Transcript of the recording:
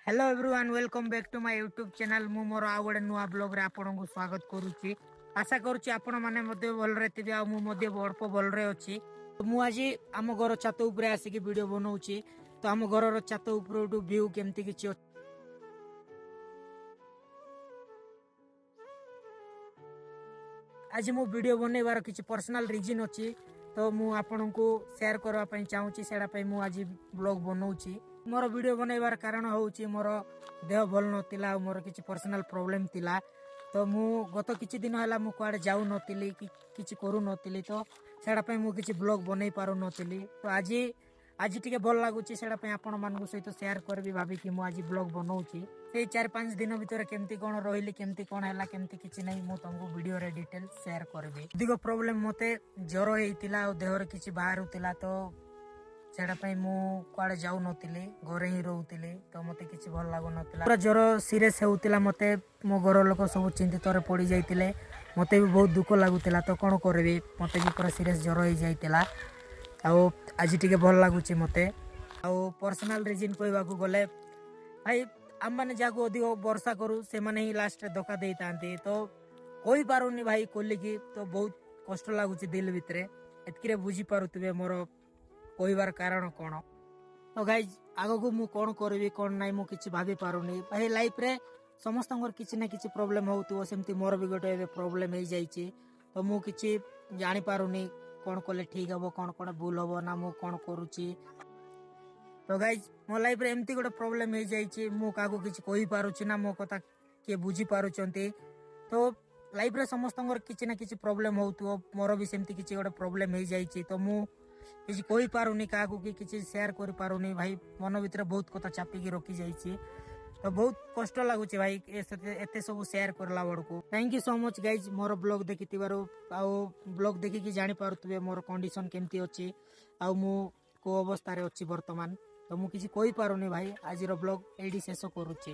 Hello everyone, welcome back to my YouTube channel. ମୁଁ ମୋର ଆଉ ଗୋଟେ ନୂଆ ବ୍ଲଗ୍ରେ ଆପଣଙ୍କୁ ସ୍ୱାଗତ କରୁଛି। ଆଶା କରୁଛି ଆପଣମାନେ ମଧ୍ୟ ଭଲରେ ଥିବେ ଆଉ ମୁଁ ମଧ୍ୟ ଅଳ୍ପ ଭଲରେ ଅଛି। ମୁଁ ଆଜି ଆମ ଘର ଛାତ ଉପରେ ଆସିକି ଭିଡ଼ିଓ ବନଉଛି। ତ ଆମ ଘରର ଛାତ ଉପରଠୁ ଭ୍ୟୁ କେମିତି କିଛି ଅଛି, ଆଜି ମୁଁ ଭିଡ଼ିଓ ବନେଇବାର କିଛି ପର୍ସନାଲ ରିଜନ୍ ଅଛି, ତ ମୁଁ ଆପଣଙ୍କୁ ସେୟାର କରିବା ପାଇଁ ଚାହୁଁଛି। ସେଇଟା ପାଇଁ ମୁଁ ଆଜି ବ୍ଲଗ୍ ବନଉଛି। ମୋର ଭିଡ଼ିଓ ବନେଇବାର କାରଣ ହେଉଛି ମୋର ଦେହ ଭଲ ନଥିଲା ଆଉ ମୋର କିଛି ପର୍ସନାଲ ପ୍ରୋବ୍ଲେମ୍ ଥିଲା। ତ ମୁଁ ଗତ କିଛି ଦିନ ହେଲା ମୁଁ କୁଆଡ଼େ ଯାଉନଥିଲି କି କିଛି କରୁନଥିଲି, ତ ସେଇଟା ପାଇଁ ମୁଁ କିଛି ବ୍ଲଗ୍ ବନେଇ ପାରୁନଥିଲି। ତ ଆଜି ଟିକେ ଭଲ ଲାଗୁଛି, ସେଇଟା ପାଇଁ ଆପଣମାନଙ୍କ ସହିତ ସେୟାର କରିବି ଭାବିକି ମୁଁ ଆଜି ବ୍ଲଗ୍ ବନଉଛି। ସେଇ 4-5 ଦିନ ଭିତରେ କେମିତି କ'ଣ ରହିଲି, କେମିତି କ'ଣ ହେଲା, କେମିତି କିଛି ନାହିଁ, ମୁଁ ତମକୁ ଭିଡ଼ିଓରେ ଡିଟେଲ୍ ସେୟାର କରିବି। ଅଧିକ ପ୍ରୋବ୍ଲେମ୍ ମୋତେ ଜ୍ୱର ହେଇଥିଲା ଆଉ ଦେହରେ କିଛି ବାହାରୁଥିଲା, ତ ସେଇଟା ପାଇଁ ମୁଁ କୁଆଡ଼େ ଯାଉନଥିଲି, ଘରେ ହିଁ ରହୁଥିଲି। ତ ମୋତେ କିଛି ଭଲ ଲାଗୁନଥିଲା, ପୁରା ଜ୍ୱର ସିରିୟସ୍ ହେଉଥିଲା ମୋତେ। ମୋ ଘର ଲୋକ ସବୁ ଚିନ୍ତିତରେ ପଡ଼ିଯାଇଥିଲେ, ମୋତେ ବି ବହୁତ ଦୁଃଖ ଲାଗୁଥିଲା। ତ କ'ଣ କରିବି, ମୋତେ ବି ପୁରା ସିରିୟସ୍ ଜ୍ୱର ହେଇଯାଇଥିଲା। ଆଉ ଆଜି ଟିକେ ଭଲ ଲାଗୁଛି ମୋତେ। ଆଉ ପର୍ସନାଲ ରିଜନ୍ କହିବାକୁ ଗଲେ ଭାଇ, ଆମମାନେ ଯାହାକୁ ଅଧିକ ଭରସା କରୁ ସେମାନେ ହିଁ ଲାଷ୍ଟରେ ଧୋକା ଦେଇଥାନ୍ତି। ତ କହିପାରୁନି ଭାଇ ଖୋଲିକି, ତ ବହୁତ କଷ୍ଟ ଲାଗୁଛି ଦିଲ ଭିତରେ। ଏତିକିରେ ବୁଝିପାରୁଥିବେ ମୋର କହିବାର କାରଣ କ'ଣ। ତ ଗାଇଜ, ଆଗକୁ ମୁଁ କ'ଣ କରିବି କ'ଣ ନାହିଁ ମୁଁ କିଛି ଭାବି ପାରୁନି ଭାଇ। ଲାଇଫରେ ସମସ୍ତଙ୍କର କିଛି ନା କିଛି ପ୍ରୋବ୍ଲେମ୍ ହେଉଥିବ, ସେମିତି ମୋର ବି ଗୋଟେ ଏବେ ପ୍ରୋବ୍ଲେମ୍ ହେଇଯାଇଛି। ତ ମୁଁ କିଛି ଜାଣିପାରୁନି କ'ଣ କଲେ ଠିକ୍ ହେବ, କ'ଣ କ'ଣ ଭୁଲ ହେବ, ନା ମୁଁ କ'ଣ କରୁଛି। ତ ଗାଇଜ, ମୋ ଲାଇଫରେ ଏମିତି ଗୋଟେ ପ୍ରୋବ୍ଲେମ୍ ହେଇଯାଇଛି, ମୁଁ କାହାକୁ କିଛି କହିପାରୁଛି ନା ମୋ କଥା କିଏ ବୁଝିପାରୁଛନ୍ତି। ତ ଲାଇଫରେ ସମସ୍ତଙ୍କର କିଛି ନା କିଛି ପ୍ରୋବ୍ଲେମ୍ ହେଉଥିବ, ମୋର ବି ସେମିତି କିଛି ଗୋଟେ ପ୍ରୋବ୍ଲେମ୍ ହେଇଯାଇଛି। ତ ମୁଁ କିଛି କହିପାରୁନି କାହାକୁ କି କିଛି ସେୟାର କରିପାରୁନି ଭାଇ। ମନ ଭିତରେ ବହୁତ କଥା ଚାପିକି ରଖିଯାଇଛି, ତ ବହୁତ କଷ୍ଟ ଲାଗୁଛି ଭାଇ ଏତେ ସବୁ ସେୟାର କରିଲା ବେଳକୁ। Thank you so much guys ମୋର ବ୍ଲଗ୍ ଦେଖିଥିବାରୁ। ଆଉ ବ୍ଲଗ୍ ଦେଖିକି ଜାଣିପାରୁଥିବେ ମୋର କଣ୍ଡିସନ୍ କେମିତି ଅଛି ଆଉ ମୁଁ କେଉଁ ଅବସ୍ଥାରେ ଅଛି ବର୍ତ୍ତମାନ। ତ ମୁଁ କିଛି କହିପାରୁନି ଭାଇ। ଆଜିର ବ୍ଲଗ୍ ଏଇଠି ଶେଷ କରୁଛି।